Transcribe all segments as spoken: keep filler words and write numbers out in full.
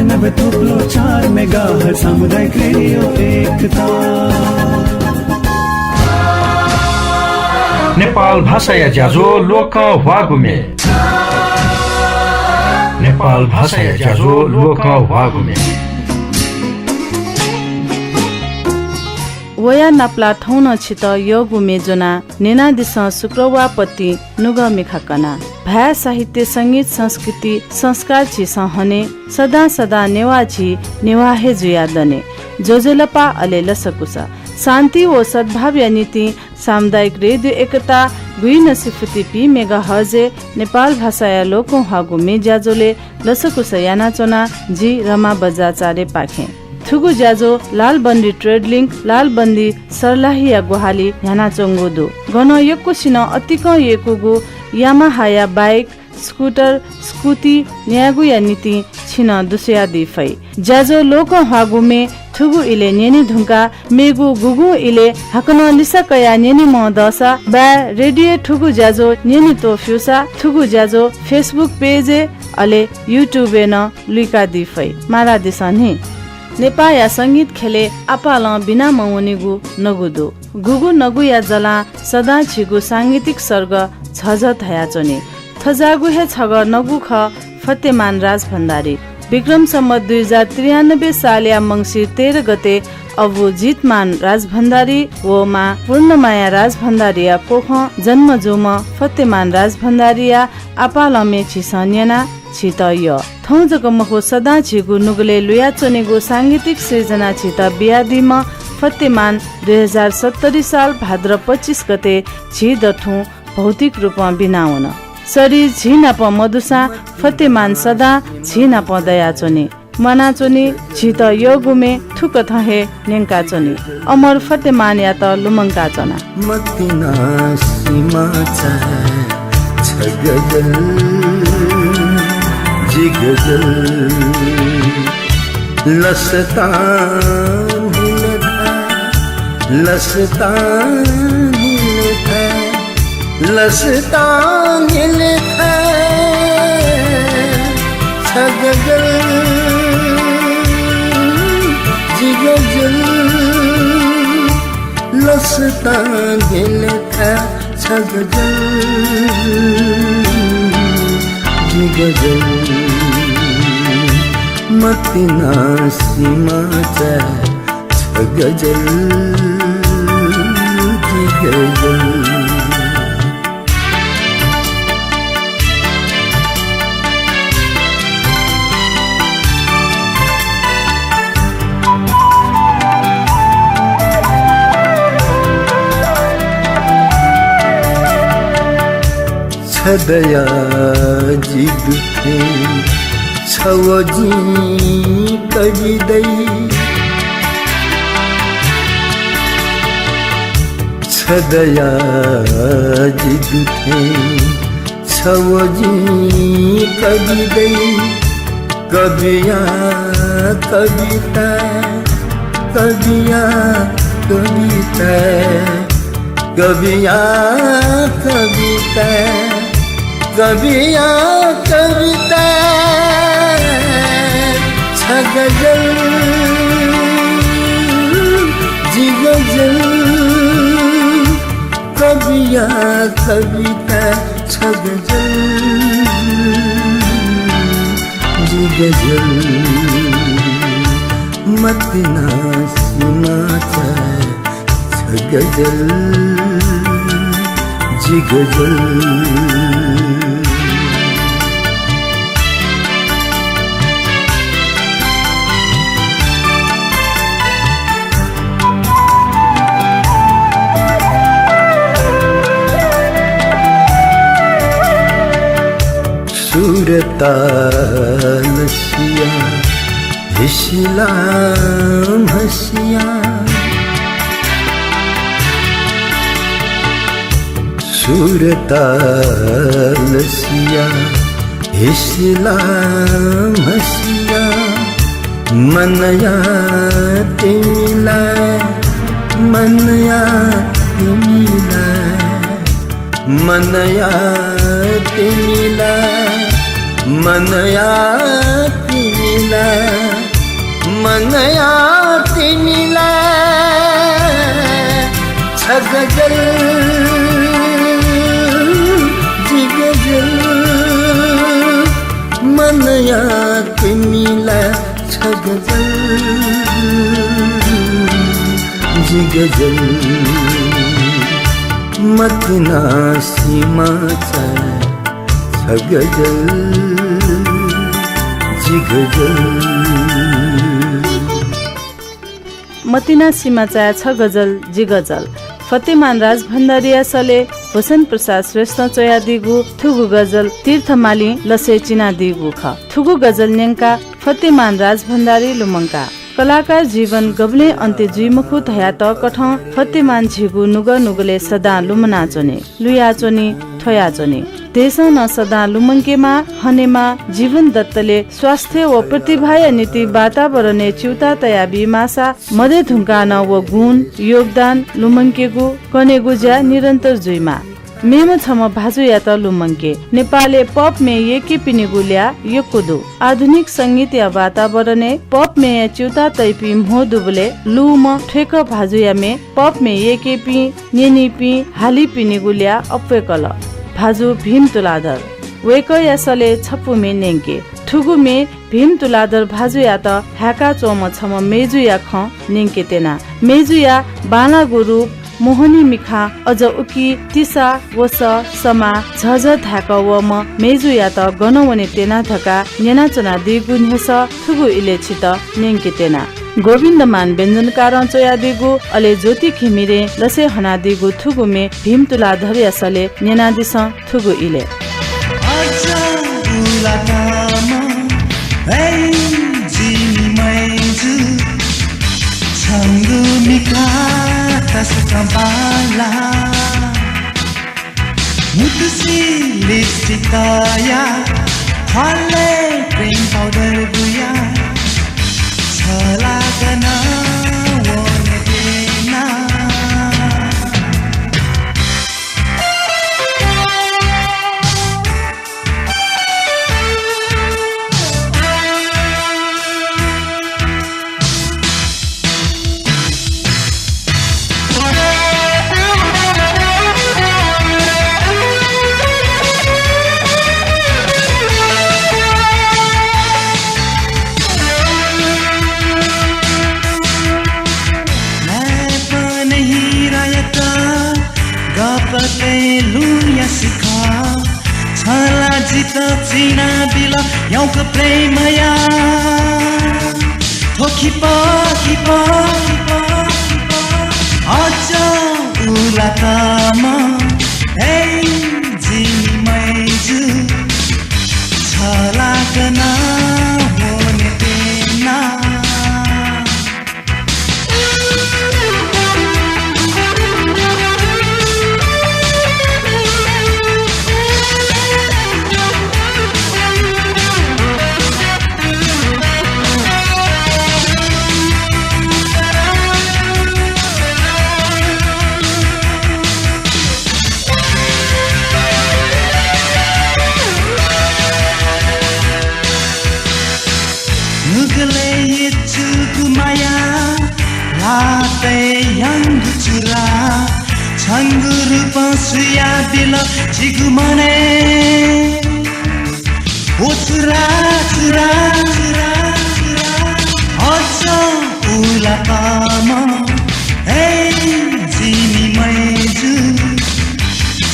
नब्बे थुप्लो चार मेगाहर्ज सामुदायिक रेडियो एकता। नेपाल भाषाया ज्याझ्वः ल्वकं ह्वाःगु म्ये। नेपाल भाषाया ज्याझ्वः ल्वकं ह्वाःगु म्ये। वया नापलाः थौं नं छितः यःगु म्ये ज्वनाः न्यनादिसँ शुक्रवार पतिं नुगः मिखा कनाः। भाय् साहित्य, संगीत, संस्कृति, संस्कार झीसं हने, सदां सदां नेवाः झी नेवाः हे जुयाः दने। ज्वजलपा अले लसकुस। शान्ति व सद्भावया निंतिं सामुदायिक रेडियो एकता गुइनसिफुति पी मेगाहर्जय् नेपाल भाषाया ल्वकं ह्वाःगु म्ये ज्याझ्वलय् लसकुस यानाच्वना जि रमा बज्राचार्यपाखें। थुगु ज्याझ्वः लालबन्दी ट्रेड लिंक, लालबन्दी सर्लाहीया ग्वाहालि न्ह्यानाच्वंगु दु। गनं यक्वसिनं अतिकं यय्कूगु यामाहाया बाइक, स्कुटर, स्कुटी न्यायेगुया निंतिं छिनं दुस्वयादी फइ। ज्याझ्वः ल्वकं ह्वाःगु म्ये थुगु इलय् न्यने धुंकाः मेगु गुगुं इलय् हाकनं लिसा कयाः न्यनेम्ह दःसा बाय् रेडियोय् थुगु ज्याझ्वः न्यने त्वःफ्यूसा थुगु ज्याझ्वः Facebook पेजय् अले YouTube-य् नं लुइकादी फइ। मालादिसँ नि। नेपाःया संगीत ख्यलय् आपालं बिना मवनीगु नगु दु। गुगु नगुया जलां सदां झीगु सांगीतिक सर्ग झःझः धयाच्वनी। थज्याःगु हे छगः नगु खः फतेमान राजभण्डारी। विक्रम सम्वत दुई हजार त्रियानब्बे सालया मंसिर तेह्र गते अबु जितमान राजभण्डारी व मां पूर्णमाया राजभण्डारीया कोखं जन्म जूम्ह फतेमान राजभण्डारीया आपालं म्ये झीसं न्यना झीत यः। थौं जक मखु, सदां झीगु नुगलय् लुयाच्वनीगु सांगीतिक सृजना झीत बियादीम्ह फतेमान दुई हजार सत्तरी साल भाद्र पच्चिस गते झी दथुं भौतिक रूपं बिनावन। शरीर झी नाप मदुसां फतेमान सदां झी नाप दयाच्वनी, म्वानाच्वनी, झीत यःगु म्ये थुकथं हे न्यंकाच्वनी। अमर फतेमानयात लुमंकाच्वना। मतिना सिमाचा छ गजल, जि गजल, लसता निलथा, लसता निलथा। लसता निलथा छ गजल, जि गजल। लसता निलथा छ गजल, जि गजल। मतिना सिमाचा छ गजल, जि गजल। छ दया जि दुथें छव जिं कवि दइ। छ दया जि दुथें छव जिं कवि दइ। कविया कविता, कविया कविता, कविया कविता, कविया कविता छ गजल, जि गजल। कविया कविता छ गजल, जि गजल। मतिना सिमाचा छ गजल, जि गजल। सुर ताल सिया हिसिला म्हसिया। सुर ताल सिया हिसिला म्हसिया। मनया तिमिला, मनया तिमिला, मनया तिमिला, मनया तिमिला। नया तिमीलाई छ गजल, जि गजल। मनया तिमीलाई छ गजल, जि गजल। मतिना सीमा छ गजल, जि गजल। मतिना सीमा चाय् छ गजल, जि गजल। फतेमान राजभण्डारीया सलय् भूषण प्रसाद श्रेष्ठं च्वयादीगु थुगु गजल तीर्थमालिं लसय् चिनादीगु खः। थुगु गजल न्यंकाः फतेमान राजभण्डारी लुमंकाः कलाकार जीवन गबलें अन्त्य जुइ मखु धयातःकथं फतेमान झीगु नुगः नुगलय् सदां लुमनाच्वनी, लुयाच्वनी, थ्वयाच्वनी। देशं नं सदां लुमंकेमा, हनेमा, जीवन दतले स्वास्थ्य व प्रतिभाया निंतिं वातावरणय् च्यूताः तयाबीमाःसा मदये धुंकाः नं व गुण, योगदान लुमंकेगु, कनेगु ज्या निरन्तर जुइमा। मेम्ह छम्ह भाजुयात लुमंके। नेपालय् pop म्ये यय्केपिनिगु ल्याः यक्व दु। आधुनिक संगीतया वातावरणय् pop म्येया च्यूताः तइपिं म्हो दुबलय् लूम्ह थ्वय्कः भाजुया म्ये pop म्ये यय्केपिं, न्यनीपिं, हालीपिनिगु ल्याः अप्वय्कल। भाजु भीम तुलाधर। वय्कःया सलय् छपु म्ये न्यंके। थुगु म्ये भीम तुलाधर भाजुयात हाय्काच्वंम्ह छम्ह मय्जुया खँ न्यंके त्यना। मय्जुया बांलाःगु रूप, मोहनी मिखां अझ उकी तिसा, वसः, समा, झःझः धाय्कः वःम्ह मय्जुयात गन वने त्यना धकाः न्यनाच्वनादीगु न्ह्यसः थुगु इलय् छितः न्यंके त्यना। गोविन्दमान व्यञ्जनकारं च्वयादीगु, अले ज्योति घिमिरें लसय् हनादीगु थुगु म्ये भीम तुलाधरया सलय् न्यनादिसँ थुगु इलय्। अझ उलाकामा, है जिमि मय्जु, छंगु मिखा तसकं बांला। मुतुसि lipstick तया, ख्वालय् cream powder बुया, छला गन वने त्यना। गपतय् लुँया सिखः, छला जितः चिनाबिल यौक प्रेमया। थ्व खिपः, खिपः, खिपः, खिपः, अझ उलाकामा, हे जिमि मय्जु, छला गन वने त्यना। नुगलय् यचुगु माया, ल्हातय् यानागु चुरा, छंगु रूपं सुयाबिल जिगु मनय्। ओ चुरा, चुरा, चुरा, चुरा, अझ उलाकामा, हे जिमि मय्जु,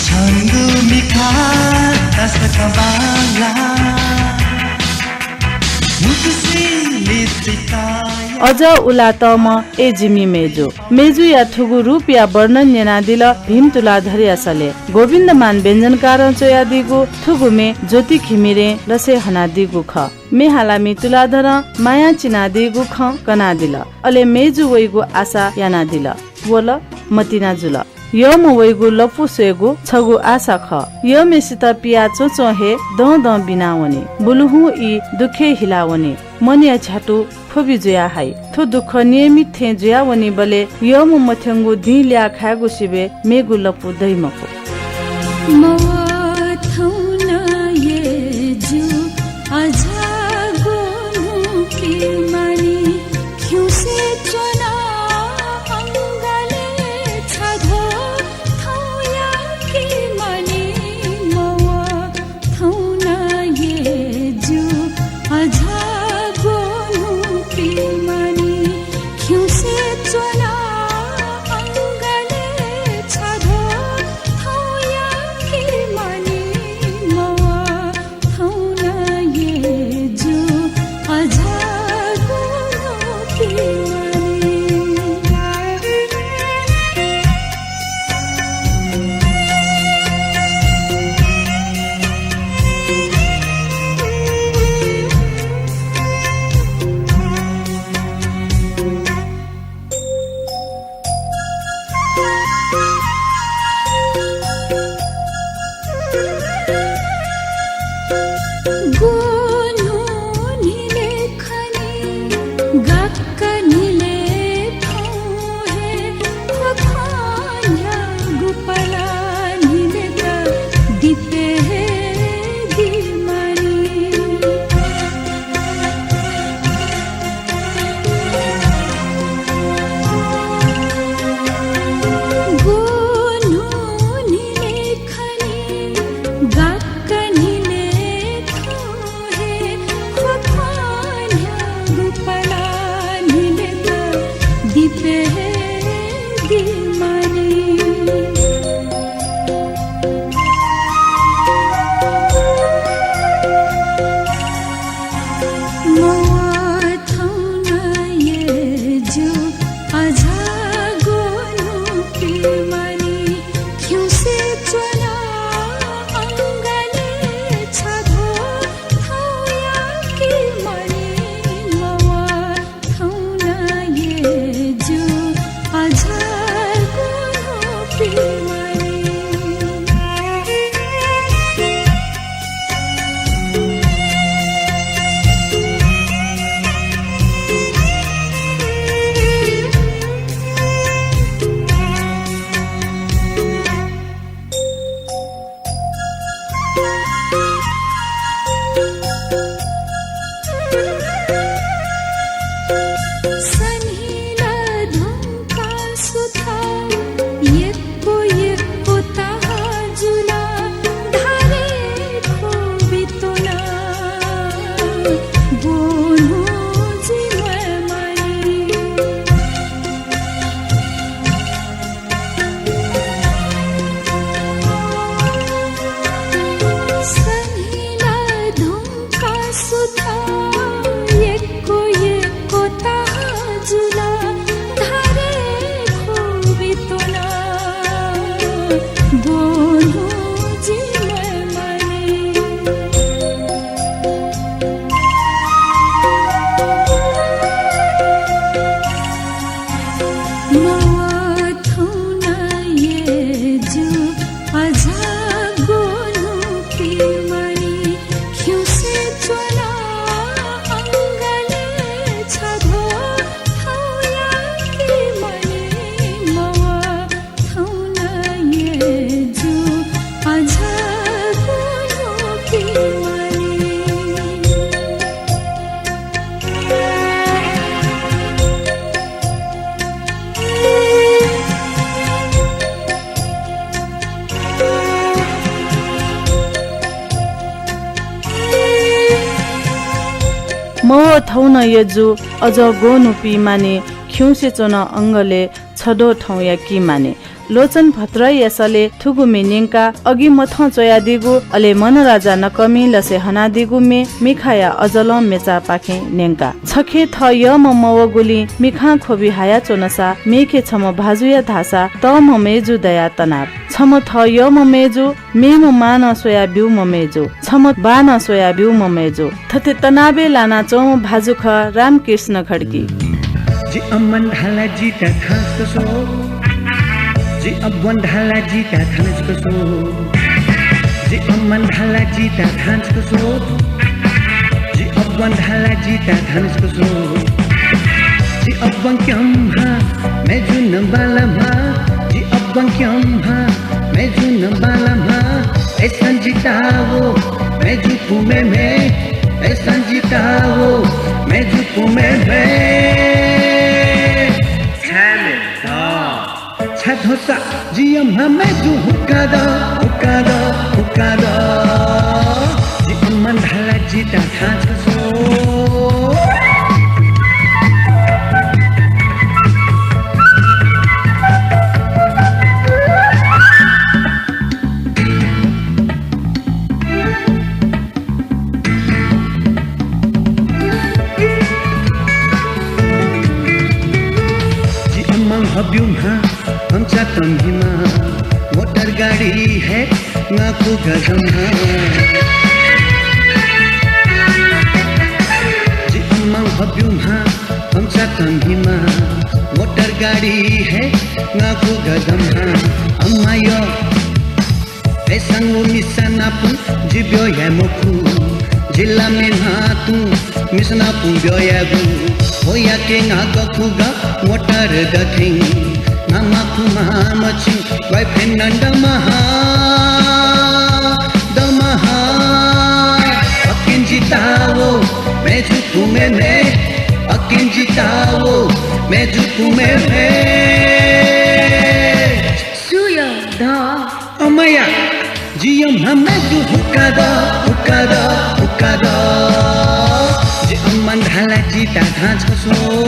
छंगु मिखा तसकं बांला। अझ उलातःम्ह, ए जिमि मय्जु। मय्जुया थुगु रूपया वर्णन न्यनादिल भीम तुलाधरया सलय्। गोविन्दमान व्यञ्जनकारं च्वयादीगु थुगु म्ये ज्योति घिमिरें लसय् हनादीगु खः। म्ये हालामि तुलाधरं मायां चिनादीगु खँ कनादिल। अले मय्जु वइगु आशा यानादिल। वल, मतिना जुल। यःम्ह वइगु लँपु स्वयेगु छगू आशा खः। यःम्हेसित पिया च्वंच्वं हे दँ दँ बिनावनी। बुलुहुं ई दुःखय् हिलावनी। मनया झ्यातु ख्वबि जुया हइ। थ्व दुःख नियमित थें जुयावनीबलय् यःम्ह मथ्यंगु दिं ल्याः खायेगु सिबय् मेगु लँपु दइ मखु। मवथौं न यय्जु अझ ग्वन्हु पीमानि। गाक्क न्हिले थौं हे ख्वख्वं न्ह्यागु पला न्हिलेत दिपे हे दिमानि। गोन्हु न्हिले खनी गाक्क न्हिले थौं हे ख्वख्वं न्ह्यागु पला न्हिलेत दिपे हे दिमानि। मवथौं न यजु अझ गोन्हु पिमानि। खिउँसे च्वना अंगले छधो थौं याकी मानि। मवथौं न यजु अझ गोन्हु पिमानि। सन्हिला धुंकाः सुथां यक्व यक्व तहाः जुल धारे ख्वबि त्वना गोन्हु जिम्ह मानि। सन्हिला धुंकाः सुथां यक्व यक्व तहाः जुल धारे ख्वबि त्वना गोन्हु जिम्ह मानि। मवथौं न यजु अझ गोन्हु पिमानि। खिउँसे च्वना अंगले छधो थौं याकी मानि। मवथौं न यजु अझ गोन्हु पिमानि। मवथौं न यजु अझ गोन्हु पिमानि। खिउँसे च्वना अंगले छधो थौं याकी मानि। लोचन भट्टराईया सलय् थुगु म्ये न्यंकाः अघि मथं च्वयादीगु, अले मनराजा नकःमिं लसय् हनादीगु म्ये मिखाया अजलं मेचापाखें न्यंका। छखे थः यःम्ह मवःगुलिं मिखां ख्वबि हायाच्वनासा मेखे छम्ह भाजुया धाःसा तःम्ह मय्जु दयाः तनाव। छम्ह थः यःम्ह मय्जु, मेम्ह मां नं स्वयाः ब्यूम्ह मय्जु, छम्ह बाः नं स्वयाः ब्यूम्ह मय्जु। थथे तनावय् लानाच्वंम्ह भाजु खः रामकृष्ण खड्गी। जि अम्मन धाला जितः थासकसो। जि अब्बन धाला जितः थासकसो। जि अम्मन धाला जितः थासकसो। जि अब्बन धाला जितः थासकसो। जि अब्बन क्यम्हा, मय्जु नं बालाम्हा। जि अब्बन क्यम्हा, मय्जु नं बालाम्हा, ए सन्जिता वो, मय्जु पुमे मे, ए सन्जिता वो, मय्जु पुमे मे। छाय् मे, अँ। छाय् धोसा, जिया म्हा मय्जु हुक्का द, हुक्का द, हुक्का द। जि अम्मन धाला जितः थासकसो। जि अम्मं हब्यू म्हा, हम्चा तम्हिमा, मोटर गाडी हे नाकु गजम्हा। जि अम्मं हब्यू म्हा, हम्चा तम्हिमा, मोटर गाडी हे नाकु गजम्हा। अम्मायो, हे संगु मिसा नापु, जि ब्यो हे मखु, जिल्ला मेन्हा तुं, मिसा नापु ब्यो यागु। होया के ना गखुगा मोटर दखें, मामा खुमा मछिं, वाइफेन नंद महा, दमहा। अकिन जितावो, मेजु पुमे मे, अकिन जितावो, मेजु पुमे मे। सुयो द। अमया, जियो म्ह मेजु हुका द, हुका द, हुका द। जि अम्मन धाला जिता धां छसो।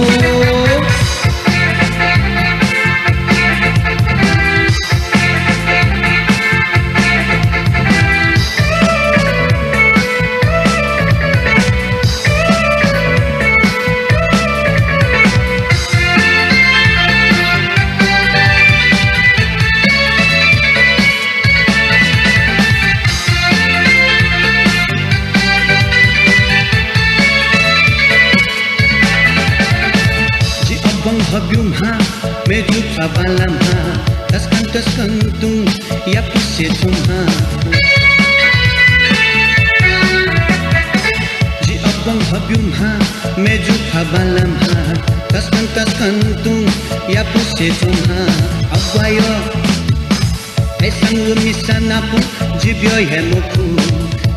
जि अब्बं हब्यु म्हा, मेजु फबाला म्हा, तस्कन तस्कन तुं, यापुसे च्वं म्हा। जि अब्बं हब्यु म्हा, मेजु फबाला म्हा, तस्कन तस्कन तुं, यापुसे च्वं म्हा। अब्वायो, हे संगु मिसा नापु, जि ब्यः हे मखु।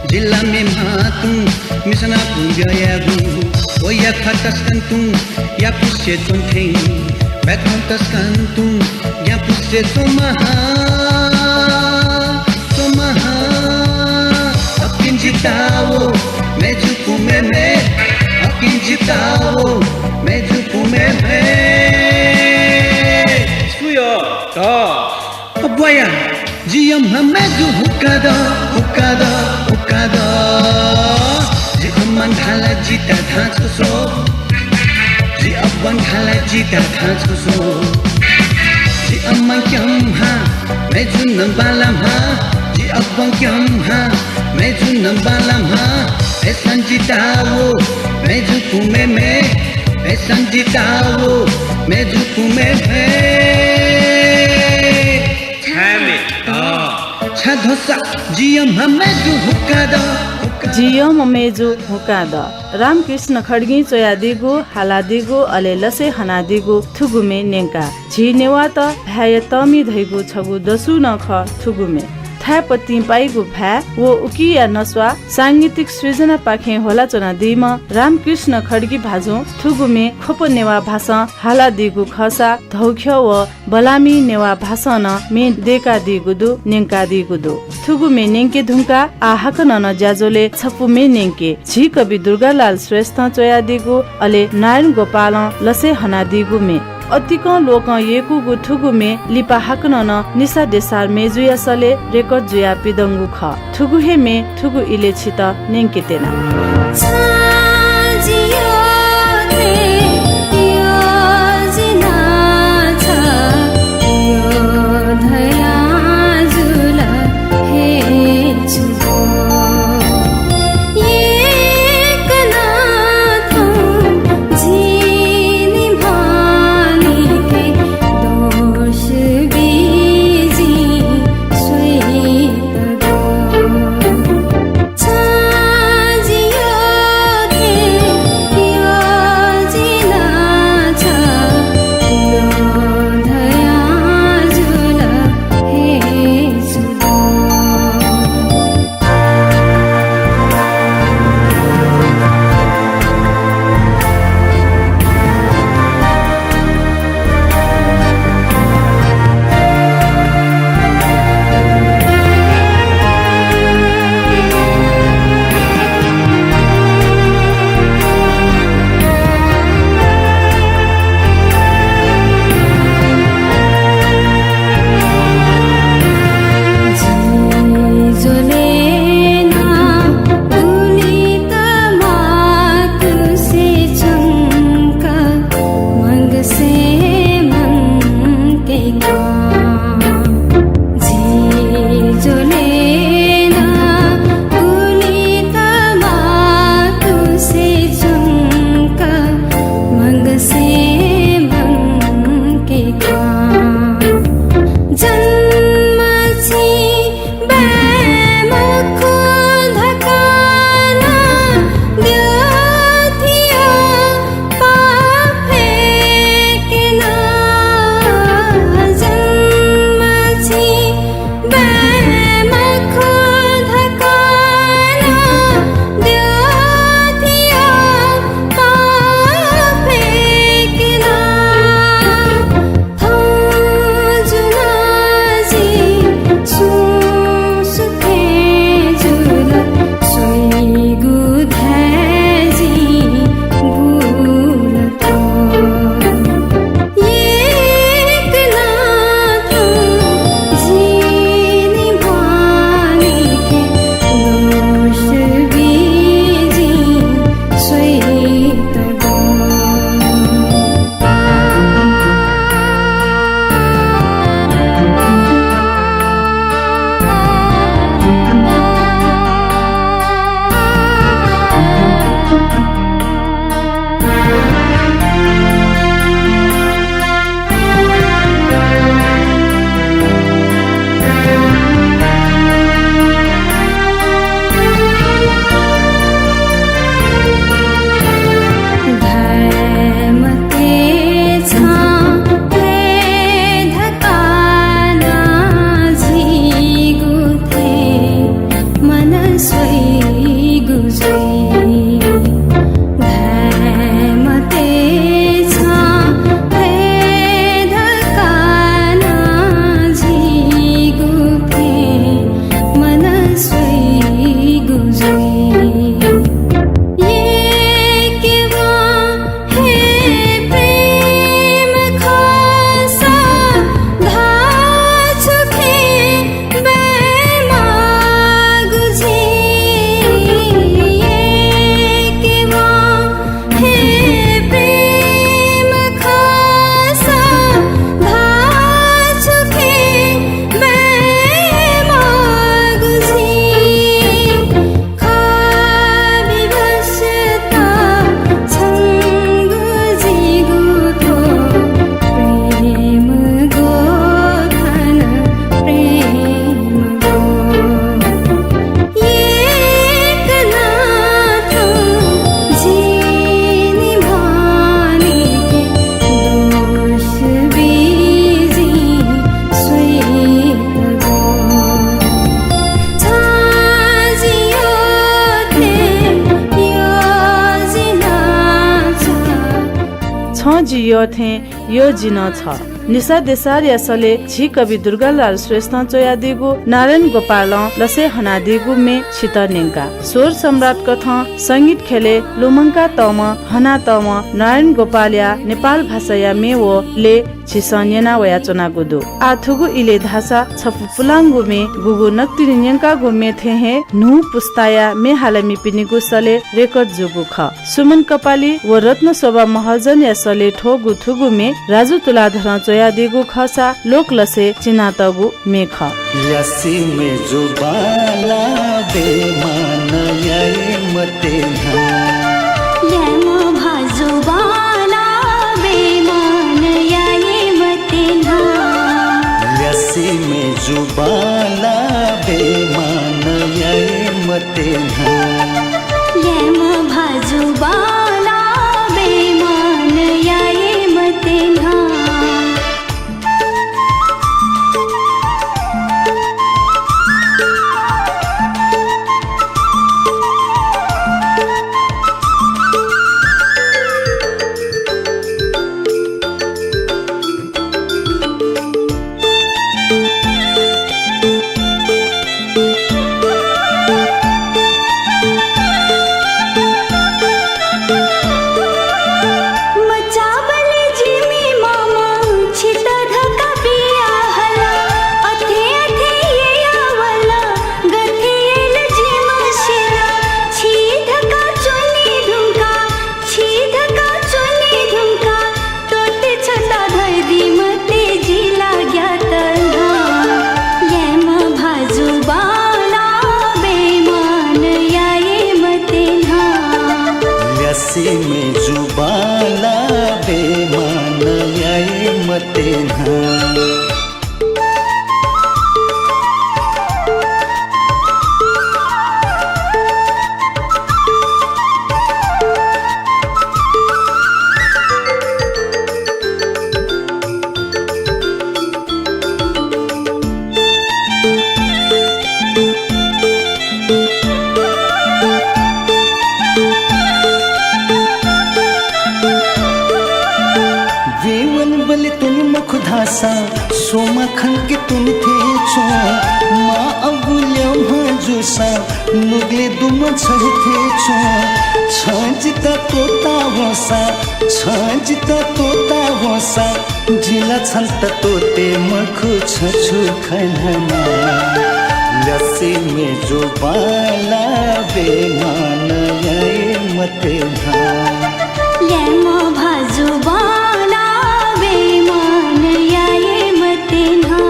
जिल्ला मे म्हा तुं, मिसा नापु ब्यः यागु। ओया खा तस्कन तुं, यापुसे च्वं थें। बैखं तस्कन तुं, यापुसे च्वं महा, च्वं महा। अकिन जितावो, मेजु पुमे मे। अकिन जितावो, मेजु पुमे मे। सुयो द। अब्वाया, जियो म्ह मेजु हुका द, हुका द, हुका द। जि अम्मन धाला जिता धां छसो। जि अब्बन धाला जिता धां छसो। जि अम्मन क्यं म्हा, मेजु नंबाला म्हा। जि अब्बन क्यं म्हा, मेजु नंबाला म्हा। हे संजितावो, मेजु पुमे मे। हे संजितावो, मेजु पुमे मे। छाय् मे द। छाय् धसा जियो म्ह मेजु हुका द, हुका द। जियो म्ह मेजु हुका द। रामकृष्ण खड्गीं च्वयादीगु, हालादीगु, अले लसय् हनादीगु थुगु मे न्यंका। झी नेवाःत भाय्‌या तःमि धइगु छगू दसु नं खः थुगु मे। थाय्‌पतिं पाइगु भाय् व उकिया नस्वाः सांगीतिक सृजनापाखें ह्वलाच्वनादीम्ह रामकृष्ण खड्गी भाजुं थुगु मे ख्वप नेवाः भासं हालादीगु खःसा धौख्यः व बलामि नेवाः भासं नं मे दय्‌कादीगु दु, न्यंकादीगु दु। थुगु मे न्यंके धुंकाः आः हाकनं नं ज्याझ्वलय् छपु मे न्यंके। झी कवि दुर्गालाल श्रेष्ठं च्वयादीगु, अले नारायण गोपालं लसय् हनादीगु मे। अतिकं लोकं यय्‌कूगु थुगु मे लिपा हाकनं नं निसा देसार मेजुया सलय् record जुयाः पिदंगु खः। थुगु हे मे थुगु इलय् छितः न्यंके त्यना। छं जि यः थें यः जि नं छ। निशा देसारया सले झी कवि दुर्गालाल श्रेष्ठं च्वयादीगु नारायण गोपालं लसय् हनादीगु म्ये छितः न्यंका। स्वर सम्राट कथं संगीत ख्यलय् लुमंकातःम्ह हनातःम्ह नारायण गोपालया नेपाल भाषाया म्ये व लय् झीसं न्यना वयाच्वनागु दु। आः थुगु इलय् धाःसा छपु पुलांगु म्ये गुगु नकतिनि न्यंकागु म्ये थें हे न्हू पुस्ताया म्ये हालामिपिनिगु सले रेकर्ड जूगु खः। सुमन कपाली व रत्नशोभा महर्जनया सले थ्वःगु थुगु म्ये राजु तुलाधरं च्वयादीगु खःसा लोकलसय् चिनातःगु म्ये खः। ल्यासे मय्जु बांला बेमान याये मते न्हां। ल्याय्म्ह भाजु बांला बेमान याये मते न्हां। ल्यासे मय्जु बांला बेमान याये मते न्हां। ल्याय्म्ह भाजु बांला बेमान याये मते न्हां। मचाबलय् जिमि मामा छित धकाः बिया हल। अथे अथे ययावल, गथे याइगु जिं मसिल। छि धकाः च्वने धुंकाः, छि धकाः च्वने धुंकाः, त्वःते छता धयादी मते जि ला ग्यात न्हां। ल्याय्म्ह भाजु बांला बेमान याये मते न्हां। ल्यासे मय्जु बांला बेमान याये मते न्हां। वेवनबलय् तुं मखु धाःसा, स्वम्ह खंके तुं थें च्वं। मां अबुया म्ह जूसां, नुगलय् दुम्ह छगू थें च्वं। छं जितः त्वःता वंसा, छं जितः त्वःता वंसा, जि ला छन्त त्वःते मखु छुं छुं खँ ल्हाना। ल्यासे मय्जु बांला बेमान याये मते न्हां। ल्याय्म्ह भाजु बांला बेमान याये मते न्हां।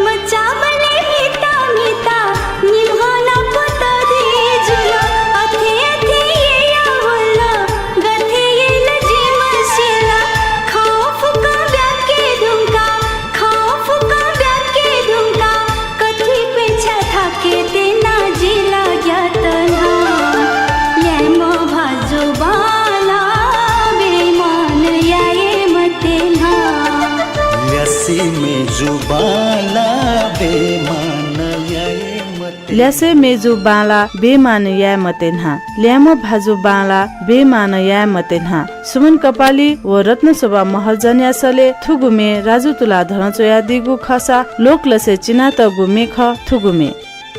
मचाबलय् म्हिता म्हिता निम्ह नाप तःधि जुल। अथे अथे ययावल, गथे याइगु जिं मसिल। खँ फुक्कं ब्याके धुंकाः, खँ फुक्कं ब्याके धुंकाः, कथि प्यंछाय् थाके त्यना जि ला ग्यात न्हां। ल्याय्म्ह भाजु बांला बेमान याये मते न्हां। ल्यासे मय्जु बांला बेमान याये मते। ल्यासे मय्जु बांला बेमान याये मते न्हां। ल्याय्म्ह भाजु बांला बेमान याये मते न्हां। सुमन कपाली व रत्नशोभा महर्जनया सले थुगु म्ये राजु तुलाधरं च्वयादीगु खःसा लोकलसय् चिनातःगु म्ये खः थुगु म्ये।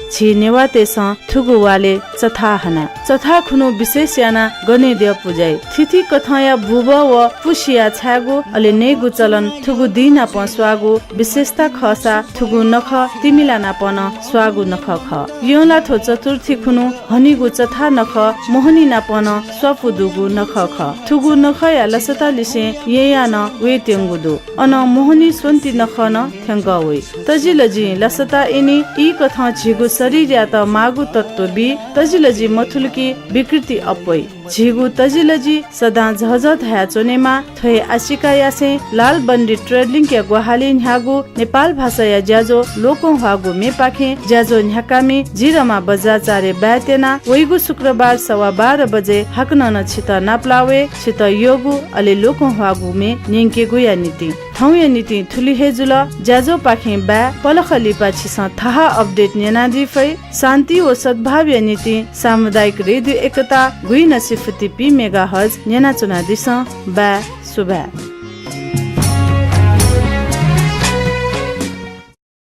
झी नेवाःतय्सं थुगु वालय् चथाः हना। चथाः खुन्हु विशेष यानाः गनेद्यः पुजाइ। थीथी कथंया बुबः व पुसिया छायेगु, अले नयेगु चलन थुगु दिं नाप स्वाःगु विशेषता खःसा थुगु नखः तिमिला नाप नं स्वाःगु नखः खः। यंलाथ्व चतुर्थी खुन्हु हनीगु चथाः नखः मोहनी नाप नं स्वापू दुगु नखः खः। थुगु नखःया लसतालिसें येँयाः नं वयेत्यंगु दु। अनं मोहनी स्वन्ति नखः नं थ्यंकः वइ। तजिलजिं लसता यनी, ई कथं झीगु शरीरयात माःगु तत्व बी। तजिलजि मथुल कि विकृति अप्वइ। झीगु तजिलजि सदां झःझः धयाच्वनेमा। थ्व हे आशिका यासें लालबन्दी ट्रेडलिंकया ग्वाहालिं न्ह्याःगु नेपाल भाषाया ज्याझ्वः लोकंह्वाःगु मेपाखें ज्याझ्वः न्ह्याकामि जि रमा बज्राचार्य बाय् त्यना। वइगु शुक्रबार सवा बाह्र बजे हाकनं नं छितः नापलाः वये। छितः यःगु अले लोकंह्वाःगु मे न्यंकेगुया निंतिं। थौंया निंतिं थुलि हे जुल। ज्याझ्वःपाखें बाय्। पलख लिपा छिसं थाहा update न्यनादी फइ। शान्ति व सद्भावया निंतिं सामुदायिक रेडियो एकता गुइनसिफुति पी मेगाहर्ज न्यनाच्वनादिसँ। बाय्, सुभाय्।